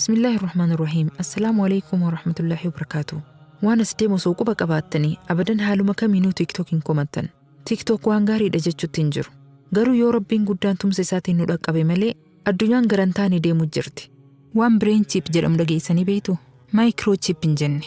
Bismillaahi Rahmaani Rahiim. Assalaamu alaikum wa rahmatullaahi wa barakaatu. Waan as deemu osoo quba qabaattanii abadan haaluma kamiinuu TikTok hin komattan. TikTok waan gaariidha jechuutti hin jiru. Garuu yoo Rabbiin guddaan tumsa isaatiin nu dhaqqabe malee addunyaan garan taane deemu jirti. Waan brain chip jedhamu dhageessanii beektu? Micro chip hin jenne.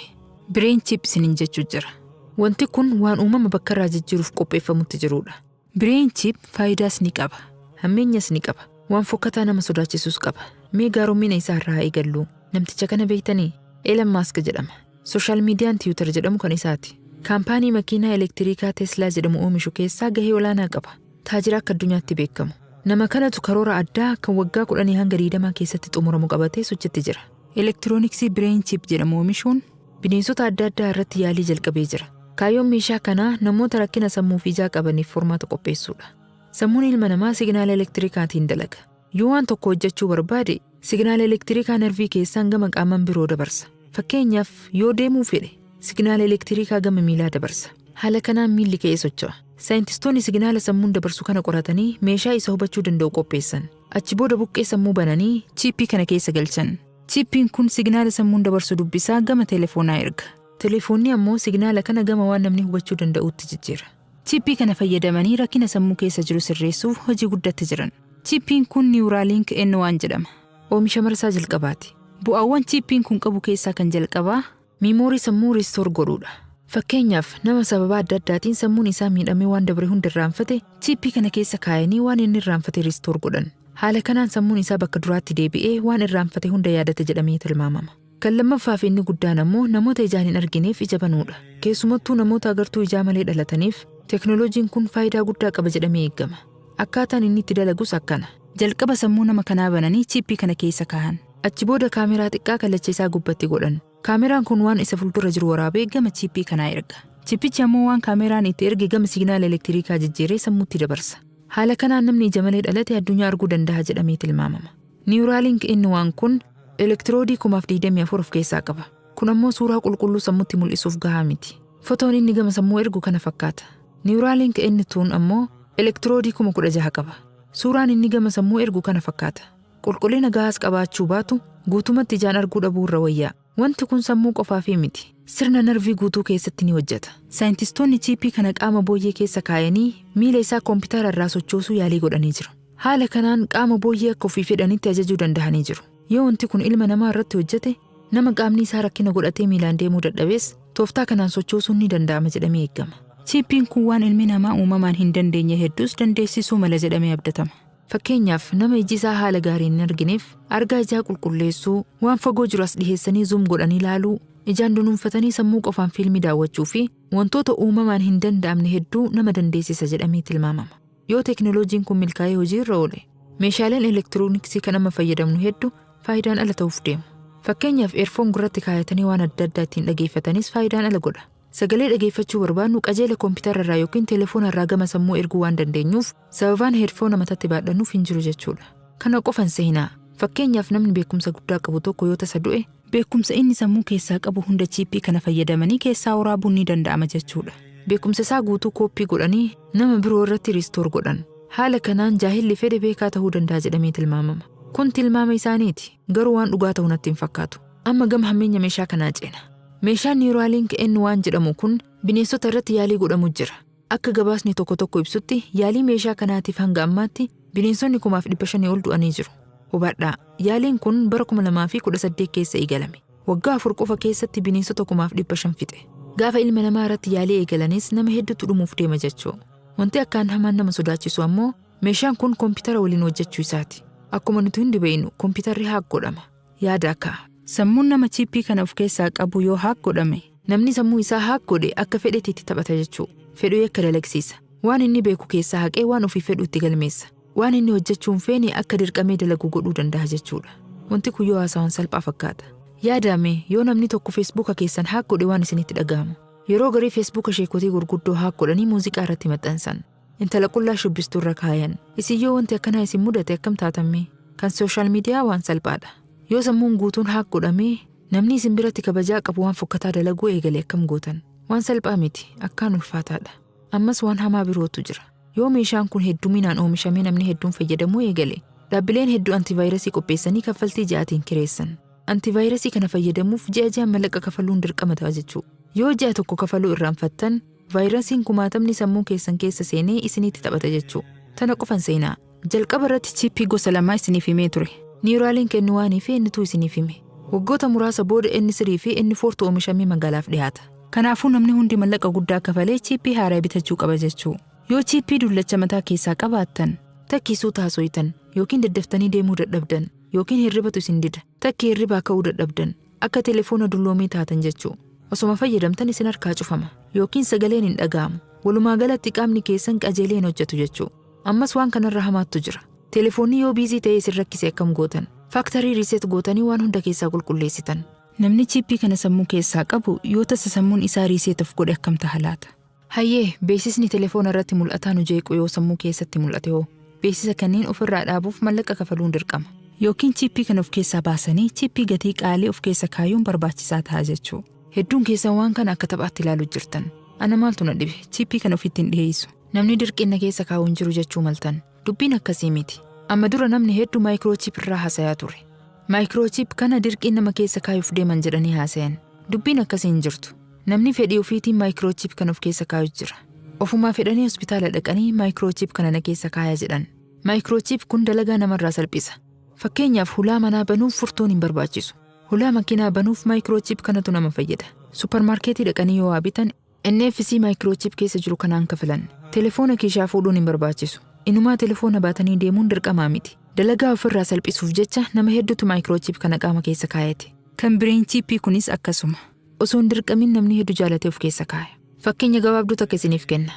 Brain chip isiniin jechuu jira. Wanti kun waan uumama bakka irraa jijjiiruuf qopheeffamutti jirudha. Brain chip faayidaas ni qaba. Hammeenyas ni qaba. Waan fokkataa nama sodaachisus qaba. Mee gaaromina isaa irraa eegallu. Namticha kana beektanii? Elon Musk jedhama. Social miidiyaan Twitter jedhamu kan isaati. Kaampaanii makiinaa elektiriikaa Teslaa jedhamu oomishu keessaa gahee olaanaa qaba. Taajira akka addunyaatti beekamu. Nama kanatu karoora addaa kan waggaa 10 hanga 20 keessatti xumuramu qabatee sochitti jira. Elektirooniksii brain chip jedhamu oomishuun bineensota adda addaa irratti yaalii jalqabee jira. Kaayyoon meeshaa kanaa namoota rakkina sammuu fi ijaa qabaniif furmaata qopheessuudha. Sammuun ilma namaa signaala elektirikaatiin dalaga. Yoo waan tokko hojjechuu barbaade, signaala elektirikaa narvii keessaan gama qaaman biroo dabarsa. Fakkeenyaaf, yoo deemuu fedhe, signaala elektirikaa gama miilaa dabarsa. Haala kanaan miilli ka'ee socho'a. Saayintistoonni signaala sammuun dabarsu kana qoratanii meeshaa isa hubachuu danda'u qopheessan. Achi booda buqqee sammuu bananii chiippii kana keessa galchan. Chiippiin kun signaala sammuun dabarsu dubbisaa gama telefoonaa erga. Telefoonni ammoo signaala kana gama waan namni hubachuu danda'utti jijjiira. Chiippii kana fayyadamanii rakkina sammuu keessa jiru sirreessuuf hojii guddatti jiran. Chiippiin kun Neuralink N1 jedhama. Oomisha marsaa jalqabaati. Bu'aawwan chiippiin kun qabu keessaa kan jalqabaa memory sammuu restore godhuudha. Fakkeenyaaf, nama sababa adda addaatiin sammuun isaa miidhamee waan dabre hunda irraanfate chiippii kana keessa kaayanii waan inni irraanfate restore godhan. Haala kanaan sammuun isaa bakka duraatti deebi'ee waan irraanfate hunda yaadate jedhamee tilmaamama. Kan lammaffaa fi inni guddaan ammoo namoota ijaan hin argineef ija banuudha. Keessumattuu namoota agartuu ijaa malee dhalataniif teknooloojiin kun faayidaa guddaa qaba jedhamee eegama. Akkaataan inni itti dalagus akkana. Jalqaba sammuu nama kanaa bananii chiippii kana keessa kaahan. Achi booda kaameraa xiqqaa kallacha isaa gubbatti godhan. Kaameraan kun waan isa fuuldura jiru waraabee gama chiippii kanaa erga. Chiippichi ammoo waan kaameraan itti erge gama signaala elektiriikaa jijjiiree sammuutti dabarsa. Haala kanaan namni ija malee dhalate addunyaa arguu danda'a jedhamee tilmaamama. Neuralink N1 kun elektiroodii 2024 of keessaa qaba. Kun ammoo suuraa qulqulluu sammuutti mul'isuuf gahaa miti. Fotoon inni gama sammuu ergu kana fakkaata. Neuralink N2 ammoo elektiroodii 16,000 qaba. Suuraan inni gama sammuu ergu kana fakkaata. Qulqullina gahaas qabaachuu baatu guutumatti ijaan arguu dhabuu irra wayyaa. Wanti kun sammuu qofaafii miti. Sirna narvii guutuu keessatti ni hojjeta. Saayintistoonni chiippii kana qaama booyyee keessa kaayanii miila isaa koompitara irraa sochoosuu yaalii godhanii jiru. Haala kanaan qaama booyyee akka ofii fedhanitti ajajuu danda'anii jiru. Yoo wanti kun ilma namaa irratti hojjete, nama qaamni isaa rakkina godhatee miilaan deemuu dadhabees tooftaa kanaan sochoosuun ni danda'ama jedhamee eegama. Chiippiin kun waan ilmi namaa uumamaan hin dandeenye hedduus dandeessisuu mala jedhamee abdatama. Fakkeenyaaf, nama iji isaa haala gaariin hin argineef argaa ijaa qulqulleessuu, waan fagoo jiru as dhiheessanii zoom godhanii ilaaluu, ijaan dunuunfatanii sammuu qofaan fiilmii daawwachuu fi wantoota uumamaan hin danda'amne hedduu nama dandeessisa jedhamee tilmaamama. Yoo teeknooloojiin kun milkaa'ee hojii irra oole, meeshaaleen elektirooniksii kan amma fayyadamnu hedduu faayidaan ala ta'uuf deemu. Fakkeenyaaf, earphone gurratti kaayatanii waan adda addaa ittiin dhageeffatanis faayidaan ala godha. Sagalee dhageeffachuu barbaannu qajeela koompitara irraa yookiin telefoona irraa gama sammuu erguu waan dandeenyuuf sababaan headphone matatti baadhannuuf hin jiru jechuudha. Kana qofan seenaa. Fakkeenyaaf, namni beekumsa guddaa qabu tokko yoo tasa du'e, beekumsa inni sammuu keessaa qabu hunda chiippii kana fayyadamanii keessaa waraabuun ni danda'ama jechuudha. Beekumsa isaa guutuu kooppii godhanii nama biroo irratti restore godhan. Haala kanaan jaahilli fedhe beekaa ta'uu danda'a jedhamee tilmaamama. Kun tilmaama isaaniiti. Garuu waan dhugaa ta'u natti hin fakkaatu. Amma gama hammeenya meeshaa kanaa ceena. Meeshaan Neuralink N1 jedhamu kun bineensota irratti yaalii godhamu jira. Akka gabaasni tokko tokko ibsutti, yaalii meeshaa kanaatiif hanga ammaatti bineensonni 5,500 ol du'anii jiru. Hubadhaa, yaaliin kun bara 2018 keessa eegalame. Waggaa 4 qofa keessatti bineensota 5,500 fixe. Gaafa ilma namaa irratti yaalii eegalanis nama hedduutu dhumuuf deema jechuu. Wanti akkaan hamaan nama sodaachisu ammoo meeshaan kun koompitara waliin hojjechuu isaati. Akkuma nuti hundi beeknu, koompitarri hack godhama. Yaada akka. Sammuun nama chiippii kana of keessaa qabu yoo hack godhame, namni sammuu isaa hack godhe akka fedhetti itti taphata jechuu. Fedhu yakka dalagsiisa. Waan inni beeku keessaa haqee waan ofii fedhu itti galmeessa. Waan inni hojjechuu hin feene akka dirqamee dalagu godhuu danda'a jechuudha. Wanti kun yoo haasawan salphaa fakkaata. Yaadame, yoo namni tokko Feesbuuka keessan hack godhe waan isinitti dhaga'amu. Yeroo garii Feesbuuka sheekotii gurguddoo hack godhanii muuziqaa irratti maxxansan. Intala qullaa shubbistuu irra kaayan. Isin yoo wanti akkanaa isin mudate akkam taatammee? Kan social media waan salphaadha. Yoo sammuun guutuun hack godhamee namni isin biratti kabajaa qabu waan fokkataa dalaguu eegale akkam gootan? Waan salphaa miti, akkaan ulfaataadha. Ammas waan hamaa birootu jira. Yoo meeshaan kun hedduminaan oomishamee namni hedduun fayyadamuu eegale, dhaabbileen hedduu antivaayirasii qopheessanii kaffaltii ji'aatiin kireessan. Antivaayirasii kana fayyadamuuf ji'a ji'aan mallaqa kafaluun dirqama ta'a jechuudha. Yoo ji'a tokko kafaluu irraanfattan, vaayirasiin kumaatamni sammuu keessan keessa seenee isinitti taphata jechuudha. Tana qofan seenaa. Jalqaba irratti chiippii gosa lamaa isiniif himee ture. Neuralink N1 fi N2 isiniif hime. Waggoota muraasa booda N3 fi N4tu oomishamee magaalaaf dhiyaata. Kanaafuu namni hundi mallaqa guddaa kafalee chiippii haaraa bitachuu qaba jechuu. Yoo chiippii dullacha mataa keessaa qabaattan, takkisuu taasoytan yookiin daddaftanii deemuu dadhabdan yookiin hirribatu isin dida, takki hirribaa ka'uu dadhabdan, akka telefoona dulloomee taatan jechuu. Osoma fayyadamtan isin harkaa cufama yookiin sagaleen hin dhaga'amu. Walumaa galatti qaamni keessan qajeelee hin hojjetu jechuu. Ammas waan kanarra hamaattu jira. Telefoonni yoo busy ta'ee isin rakkise akkam gootan? Factory reset gootanii waan hunda keessaa qulqulleessitan. Namni chiippii kana sammuu keessaa qabu yoo tasa sammuun isaa reset of godhe akkam taha laata? Hayyee, beeksisni telefoona irratti mul'ataa nu jeequ yoo sammuu keessatti mul'ate hoo? Beeksisa kanneen ofirraa dhaabuuf mallaqa kafaluun dirqama. Yookiin chiippii kana of keessaa baasanii chiippii gatii qaalii of keessa kaayuun barbaachisaa ta'a jechuu. Hedduun keessan waan kana akka taphaatti ilaaluu jirtan. Ana maaltu na dhibe? Chiippii kana ofitti hin dhiyeessu. Namni dirqina keessa kaa'u hin jiru jechuu maltan. Dubbiin akkasii miti. Amma dura namni hedduu microchip irraa hasayaa ture. Microchip kana dirqiin nama keessa kaayuuf deeman jedhanii haasayan. Dubbiin akkasii hin jirtu. Namni fedhii ofiitiin microchip kana of keessa kaayu jira. Ofumaa fedhanii hospitaala dhaqanii microchip kana na keessa kaaya jedhan. Microchip kun dalagaa namarraa salphisa. Fakkeenyaaf, hulaa manaa banuuf furtuun hin barbaachisu. Hulaa makiinaa banuuf microchip kanatu nama fayyada. Supparmaarkeetii dhaqanii yoo waa bitan, NFC microchip keessa jiru kanaan kafalan. Telefoona kiishaa fuudhuun hin barbaachisu. Inumaa telefoona baatanii deemuun dirqamaa miti. Dalagaa ofirraa salphisuuf jecha nama hedduutu microchip kana qaama keessa kaayate. Kan brain chiippii kunis akkasuma. Osoo hin dirqamin namni hedduu jaalatee of keessa kaaya. Fakkeenya gabaabduu takka isiniif kenna.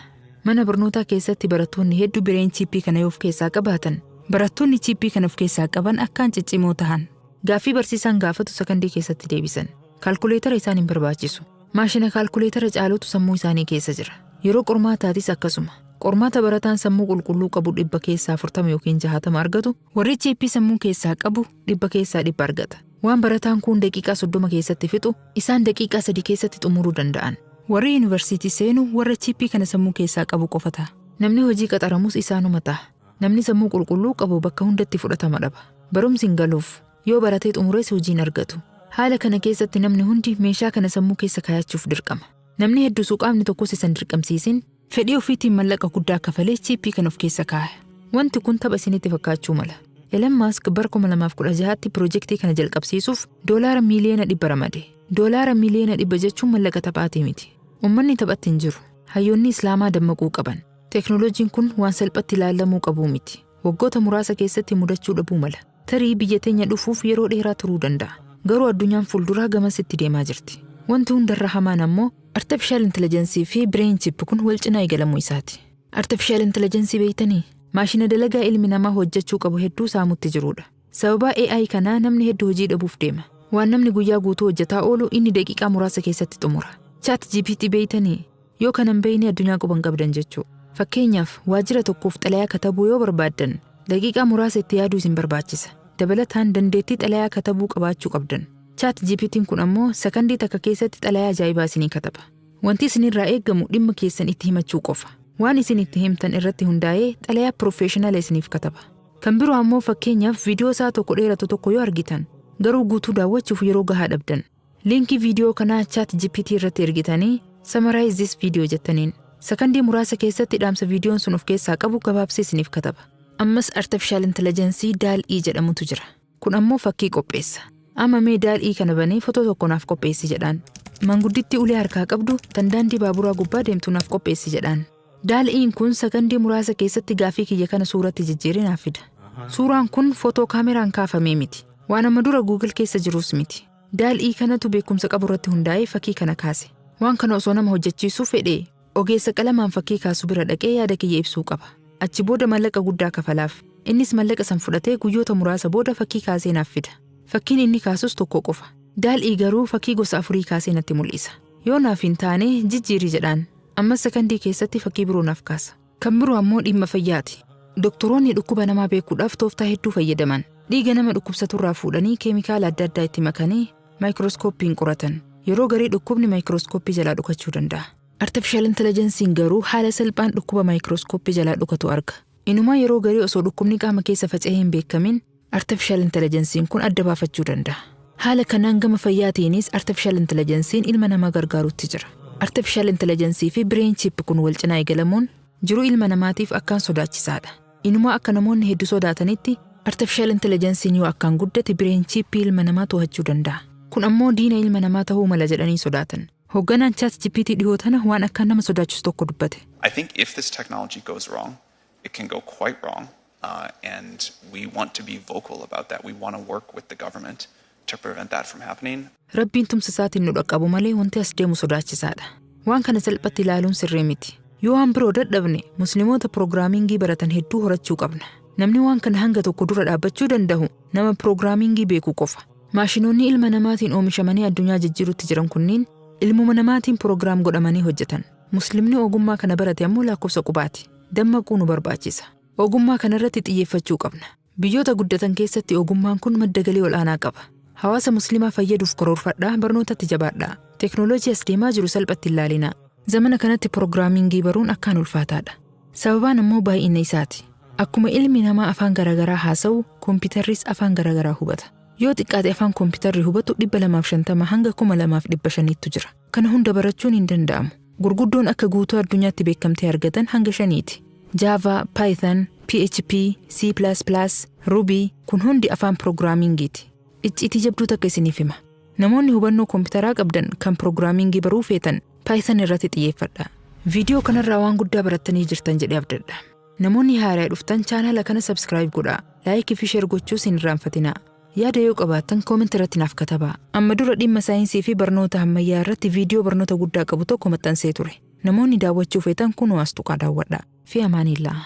Mana barnootaa keessatti barattoonni hedduu brain chiippii kana yoo of keessaa qabaatan, barattoonni chiippii kana of keessaa qaban akkaan ciccimoo tahan. Gaaffii barsiisaan gaafatu sakandii keessatti deebisan. Kaalkuleetara isaan hin barbaachisu. Maashina kaalkuleetara caalutu sammuu isaanii keessa jira. Yeroo qormaataatis akkasuma. Qormaata barataan sammuu qulqulluu qabu 40% yookiin 60 argatu, warri chiippii sammuu keessaa qabu 100% argata. Waan barataan kun daqiiqaa 30 keessatti fixu, isaan daqiiqaa 3 keessatti xumuruu danda'an. Warri yuunivarsiitii seenu warra chiippii kana sammuu keessaa qabu qofa ta'a. Namni hojii qaxaramus isaanuma ta'a. Namni sammuu qulqulluu qabu bakka hundatti fudhatama dhaba. Barumsi hin galuuf. Yoo baratee xumures hojii hin argatu. Haala kana keessatti namni hundi meeshaa kana sammuu keessa kaayachuuf dirqama. Namni hedduu qaamni tokkos isan dirqamsiisin fedhii ofiitiin mallaqa guddaa kafalee chiippii kana of keessa kaaya. Wanti kun tapha isinitti fakkaachuu mala. Elon Musk bara 2016tti piroojeektii kana jalqabsiisuuf doolaara miiliyoona 100 ramade. Doolaara miiliyoona 100 jechuun mallaqa taphaatii miti. Uummanni taphatti hin jiru. Hayyoonni Islaamaa dammaquu qaban. Teeknooloojiin kun waan salphatti ilaalamuu qabuu miti. Waggoota muraasa keessatti mudachuu dhabuu mala. Tarii biyya teenya dhufuuf yeroo dheeraa turuu danda'a. Garuu addunyaan fuulduraa gamasitti deemaa jirti. Wanti hundarra hamaan ammoo artificial intelligence fi brain chip kun wal cinaa eegalamuu isaati. Artificial intelligence beektanii? Maashina dalagaa ilmi namaa hojjechuu qabu hedduu saamutti jirudha. Sababa AI kanaa namni hedduu hojii dhabuuf deema. Waan namni guyyaa guutuu hojjetaa oolu inni daqiiqaa muraasa keessatti xumura. Chat GPT beektanii? Yoo kana hin beekne, addunyaa quban qabdan jechuu. Fakkeenyaaf, waajjira tokkoof xalayaa katabuu yoo barbaaddan, daqiiqaa muraasa itti yaaduu isin barbaachisa. Dabalataan dandeettii xalayaa katabuu qabaachuu qabdan. Chat GPT'n kun ammoo sakandii takka keessatti xalayaa ajaa'ibaa isinii kataba. Wanti isinirraa eeggamu dhimma keessan itti himachuu qofa. Waan isin itti himtan irratti hundaa'ee xalayaa professional isiniif kataba. Kan biroo ammoo, fakkeenyaaf, viidiyoo isaa tokko dheeratu tokko yoo argitan, garuu guutuu daawwachuuf yeroo gahaa dhabdan, liinkii viidiyoo kanaa Chat GPT irratti ergitanii "Summarize this video" jettaniin, sakandii muraasa keessatti dhaamsa viidiyoon sun of keessaa qabu gabaabsee isiniif kataba. Ammas artificial intelligence DALL-E jedhamutu jira. Kun ammoo fakkii qopheessa. Amma mee DALL-E kana banee fotoo tokko naaf qopheessi jedhaan. Mangudditti ulee harkaa qabdu tan daandii baaburaa gubbaa deemtu naaf qopheessi jedhaan. DALL-E'n kun sakandii muraasa keessatti gaafii kiyya kana suuratti jijjiiree naaf fida. Suuraan kun fotoo kaameraan kaafamee miti. Waan amma dura Google keessa jirus miti. DALL-E kanatu beekumsa qabu irratti hundaa'ee fakkii kana kaase. Waan kana osoo nama hojjechiisuu fedhee, ogeessa qalamaan fakkii kaasu bira dhaqee yaada kiyya ibsuu qaba. Achi booda mallaqa guddaa kafalaaf. Innis mallaqa san fudhatee guyyoota muraasa booda fakkii kaasee naaf fida. Fakkiin inni kaasus tokko qofa. DALL-E garuu fakkii gosa afurii kaasee natti mul'isa. Yoo naaf hin taane, jijjiiri jedhaan. Ammas sakandii keessatti fakkii biroo naaf kaasa. Kan biroo ammoo dhimma fayyaati. Doktoroonni dhukkuba namaa beekuudhaaf tooftaa hedduu fayyadaman. Dhiiga nama dhukkubsaturraa fuudhanii keemikaala adda addaa itti makanii maayikirooskooppiin qoratan. Yeroo garii dhukkubni maayikirooskooppii jalaa dhokachuu danda'a. Artificial intelligence'n garuu haala salphaan dhukkuba maayikirooskooppii jalaa dhokatu arga. Inumaa yeroo garii osoo dhukkubni qaama keessa faca'ee hin beekamin, artificial intelligence'n kun adda baafachuu danda'a. Haala kanaan gama fayyaatiinis artificial intelligence'n ilma namaa gargaarutti jira. Artificial intelligence fi brain chip kun wal cinaa eegalamuun jiruu ilma namaatiif akkaan sodaachisaadha. Inumaa akka namoonni hedduu sodaatanitti, artificial intelligence'n yoo akkaan guddate brain chip ilma namaa to'achuu danda'a. Kun ammoo diina ilma namaa ta'uu mala jedhanii sodaatan. Hoogganaan Chat GPT dhihoo tana waan akkaan nama sodaachisu tokko dubbate. I think if this technology goes wrong, it can go quite wrong. And we want to be vocal about that. We want to work with the government to prevent that from happening. Rabbiin tumsa isaatiin nu dhaqqabu malee wanti as deemu sodaachisaadha. Waan kana salphatti ilaaluun sirrii miti. Yoo waan biroo dadhabne, Musliimoota programming baratan hedduu horachuu qabna. Namni waan kana hanga tokko dura dhaabbachuu danda'u nama programming beeku qofa. Maashinoonni ilma namaatiin oomishamanii addunyaa jijjiirutti jiran kunniin ilmuma namaatiin program godhamanii hojjetan. Muslimni ogummaa kana barate ammoo lakkoofsa qubaati. Dammaquu nu barbaachisa. Ogummaa kana irratti xiyyeeffachuu qabna. Biyyoota guddatan keessatti ogummaan kun madda galii ol'aanaa qaba. Hawaasa Musliimaa fayyaduuf karoorfadhaa, barnootatti jabaadhaa. Teeknooloojii as deemaa jiru salphatti ilaalinaa. Zamana kanatti programming baruun akkaan ulfaataadha. Sababaan ammoo baay'ina isaati. Akkuma ilmi namaa afaan garaagaraa haasa'u, kompiitarris afaan garaagaraa hubata. Yoo xiqqaate afaan kompiitarri hubatu 250 hanga 2500ttu jira. Kana hunda barachuun hin danda'amu. Gurguddoon akka guutuu addunyaatti beekamtee argatan hanga shaniiti. Java, Python, PHP, C++, Ruby kun hundi afaan programmingiiti. Icciitii jabduu takka isiniif hima. Namoonni hubannoo kompiitaraa qabdan kan programming baruu feetan, Python irratti xiyyeeffadha. Viidiyoo kanarraa waan guddaa barattanii jirtan jedhee abdadha. Namoonni haaraa dhuftan chaanala kana subscribe godhaa. Like fi share gochuus hin irraanfatinaa. Yaada yoo qabaattan comment irratti naaf katabaa. Amma dura dhimma saayinsii fi barnoota ammayyaa irratti viidiyoo barnoota guddaa qabu tokko maxxansee ture. Namoonni daawwachuu feetan kunoo as tuqaa daawwadhaa. Fi amaanillaa.